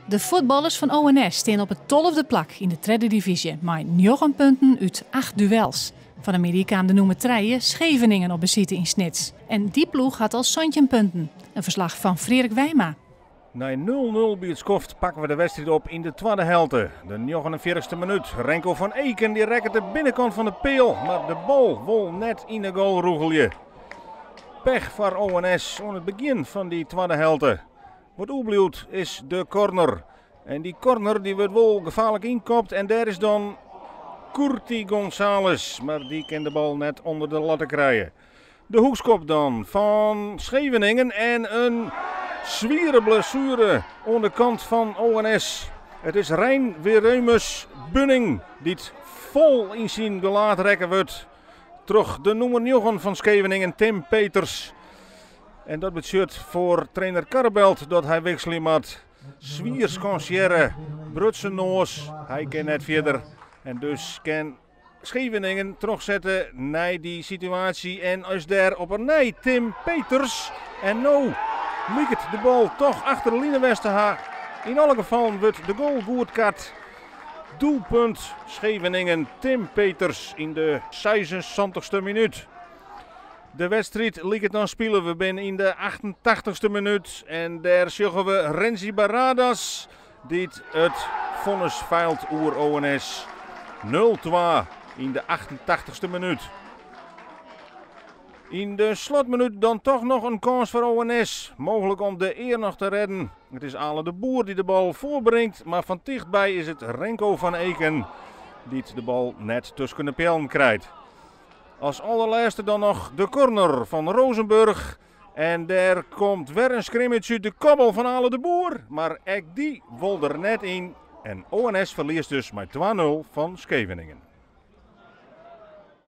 De fuotballers fan ONS stean op it 12e plak yn de tredde divyzje mei njoggen punten út acht duels. Fan 'e middei kaam de nûmer trije Scheveningen op besite yn Snits. En dy ploech hat al 17 punten. In ferslach fan Freark Wijma. Nei 0-0 by it skoft pakke we de wedstriid op yn de twadde helte. De 49ste minút. Renko van Eken dy rekket de binnenkant fan de peal, mar de bal wol net yn de goal rûgelje. Pech foar ONS oan it begjin fan dy twadde helte. Wat oerbliuwt is de corner. En dy corner dy wurdt wol gefaarlik ynkopt en dêr is dan Curti González, mar dy kin de bal net ûnder de latte krije. De hoekskop dan fan Scheveningen en in swiere blessuere oan de kant fan ONS. It is Rein Weremus Bunning dy't fol yn syn gelaat rekke wurdt troch de nûmer 9 fan Scheveningen, Tim Peters. En dat betsjut foar trainer Karrebelt dat hy wikselje moat. Swier skansearre, brutsen noas, hy kin net fierder. En dus kin Scheveningen trochsette nei dy situaasje. En is dêr op 'e nij Tim Peters. En no liket de bal toch achter de line west te ha. Yn alle gefallen wurdt de goal goedkard. Doelpunt Scheveningen, Tim Peters yn de 76ste minút. De wedstriid liket dan spile. We binne yn de 88ste minút en dêr sjogge we Renzi Barradas dy't it fonnis feilt oer ONS 0-2 yn de 88ste minút. Yn de slotminút dan toch noch in kâns foar ONS. Mooglik om de ear noch te rêden. It is Ale de Boer dy't de bal foarbringt, mar fan tichtby is it Renko van Eken dy't de bal net tusken de peallen krijt. As allerlêste dan noch de corner fan Rozenburg. En dêr komt wer in scrimmage út de kobbel fan Ale de Boer. Mar ek dy wol der net yn. En ONS ferliest dus mei 2-0 fan Scheveningen.